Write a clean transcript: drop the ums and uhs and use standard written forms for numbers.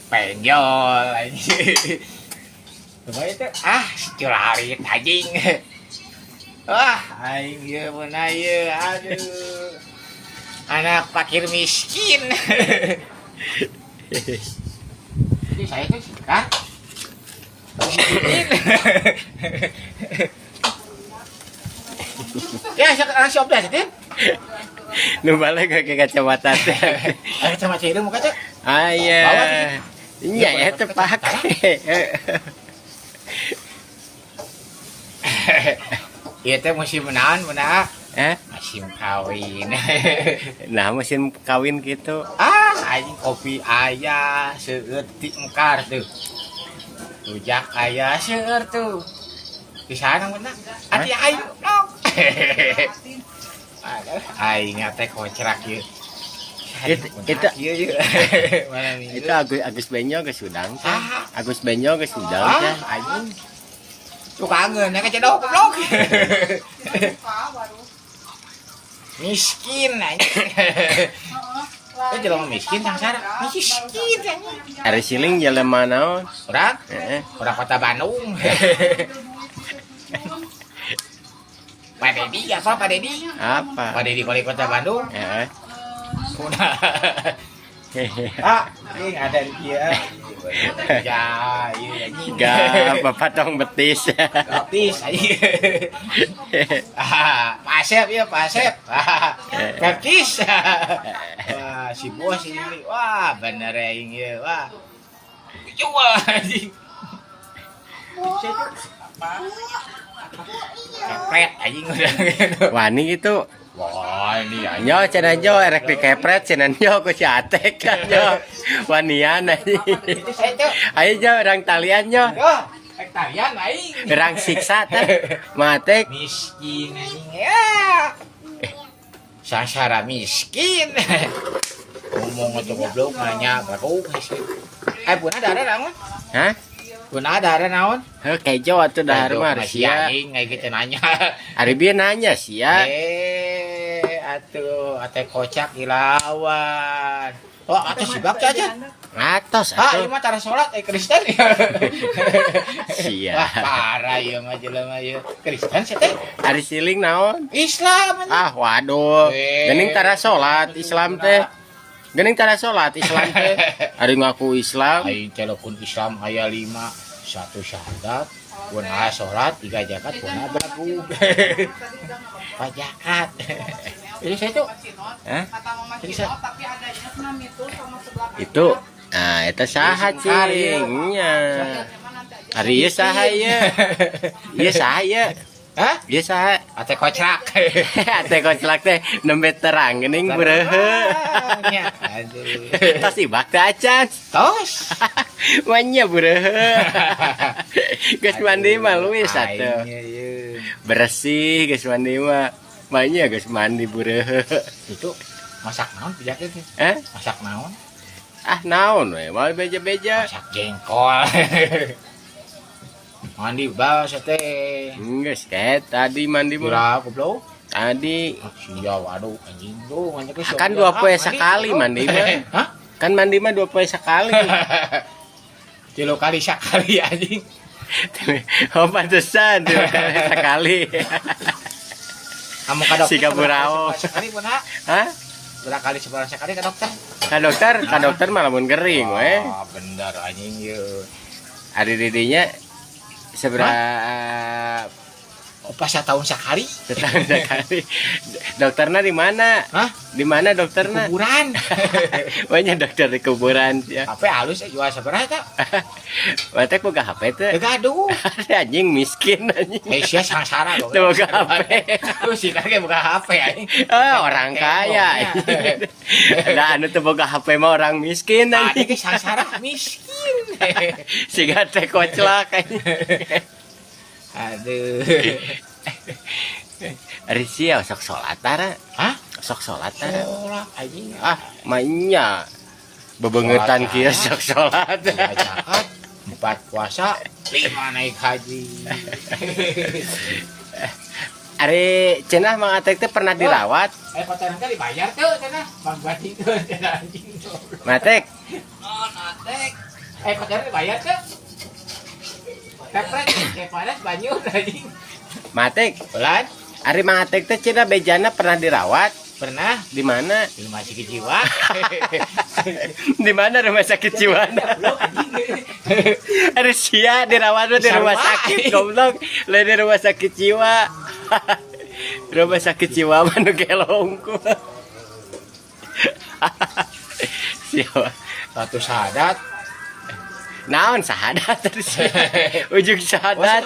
Penjol anjing. Coba itu ah si cularit anjing. Wah, aing ieu mun ieu, aduh. Anak fakir miskin. Jadi saya tuh suka miskin. Ya, sekarang si Obda sih. Nu balik ke kacamata teh. Ada kacamata itu muka teh. Ah iya. Bawa. Iya ya teu pake. Iya teh musim naon mun? Eh? Musim kawin. Nah, musim kawin gitu. Ah, anjing kopi aya seueur ti mekar tuh. Rujak aya seueur tuh. Di sana mun ati aing goblok. Aduh, aing teh kocrak ieu. Itu Ieu ieu. Mana minggu. Itu Agus Agus Benyo geus udang teh. Ah. Agus Benyo geus udang teh. Ah, anjing. Tuh kangen ya kecedok goblok. Miskin anjing. Itu jelema miskin sangsara. Miskin anjing. Ari siling jelema naon? Urang, Heeh. urang kota Bandung. Pak Dedi apa Pak Dedi? Apa? Pak Dedi wali kota Bandung. Heeh. Kuna. Ah, ini ada di dia. Ya, iya anjing. Gak, bapak tong betis. Betis anjing. Ah, Pak Asep ya, Pak Asep. Ah, Baptis. Wah, si bos ini. Wah, bener aing ieu. Wah. Jual anjing. Kepret anjing udah gitu. Wani gitu. Wah, ini anjing. Nyo cenah nyo erek dikepret cenah nyo ku si Atek nyo. Wanian anjing. Itu saya tuh. Ayo nyo orang talian nyo. Tuh, rek talian aing. Orang siksa teh. Matek. Miskin anjing ya. Sangsara miskin. Ngomong itu goblok nanya baru miskin. Eh, pun ada naon? Hah? Pun ada naon? Heuh kejo atuh dahar mah sia. sia. Aing kayak gitu nanya. Ari bieu nanya sia. Eh, atuh ate kocak ilawan. Oh, atuh si bakca aja. Atos Ah, ieu atuh. mah cara salat eh Kristen ya. Sia. Wah, parah ieu mah jelema ieu. Kristen sih teh. Ari siling naon? Islam anjing. Ah, waduh. Eh. Geuning tara salat Islam teh. Geuning tara salat Islam teh. Ari ngaku Islam. Aing telepon Islam aya 5, 1 syahadat, pun aya salat, 3 zakat, pun aya belagu. Pajakat. Ini saya tuh. Hah? Jadi saya Itu nah eta saha cing nya. Ari ieu saha ieu? Ieu saha ieu? Hah? Ieu saha? Ate kocrak. Ate koclak teh nembe terang geuning beurehe. Nya. Aduh. Tos ibak teh acan. Tos. Manya beurehe. Geus mandi mah leuwih atuh. Aing ieu. Bersih geus mandi mah. Manya geus mandi beurehe. Itu masak naon pijak itu? Eh? Masak naon? Ah naon we, moal beja-beja. Masak jengkol. Mandi basah teh. Geus kayak tadi mandi mah. Kira goblok. Tadi Ah, sia waduh anjing tuh ngajak ke kan 2 poe sekali mandi mah. Hah? Kan mandi mah 2 poe sekali. 3 kali sekali anjing. Oh pantesan 2 kali sekali. Kamu ka dokter. Si kaburao. Sekali pun ha? Hah? Berapa kali sebulan sekali ke dokter? Ka dokter mah lamun gering we. Ah, bener anjing ieu. Ari didinya seberapa Oh, pas setahun sekali. setahun sekali. Dokterna di mana? Hah? Di mana dokterna? Kuburan. Banyak dokter di kuburan ya. HP halus ya jual sabaraha eta? Batek boga HP teh. Teu gaduh. Anjing miskin anjing. Eh sia sangsara Teu boga HP. Lu sih kage boga HP anjing. Ah, orang kaya. Ada anu teu boga HP mah orang miskin Tadi anjing. ge sangsara miskin. Siga teh koclak anjing. Aduh. Ari sia sok salat tara. Hah? Sok salat tara. Salat anjing. Ah, mainnya. Bebengetan kieu sok salat. 3 zakat, 4 puasa, 5 naik haji. Ari cenah Mang Atek teh pernah dirawat. Eh kotoran teh dibayar tuh cenah. Bang Bati tuh cenah anjing. Mang Atek. Oh, Atek. Eh, kotor bayar teh. Tepret, kayak panas banyu anjing. Matek, Bulan. Ari Mang Atek teh cenah bejana pernah dirawat. Pernah. Di mana? Di rumah sakit jiwa. Di mana rumah sakit jiwa? Goblok, anjing. Ari sia dirawat mah di rumah Sarua. Sakit goblok. Lain di rumah sakit jiwa. Rumah sakit jiwa mah nu gelongku. Siapa? Satu sadat. Naon sahadat tadi sia? Ujung sahadat.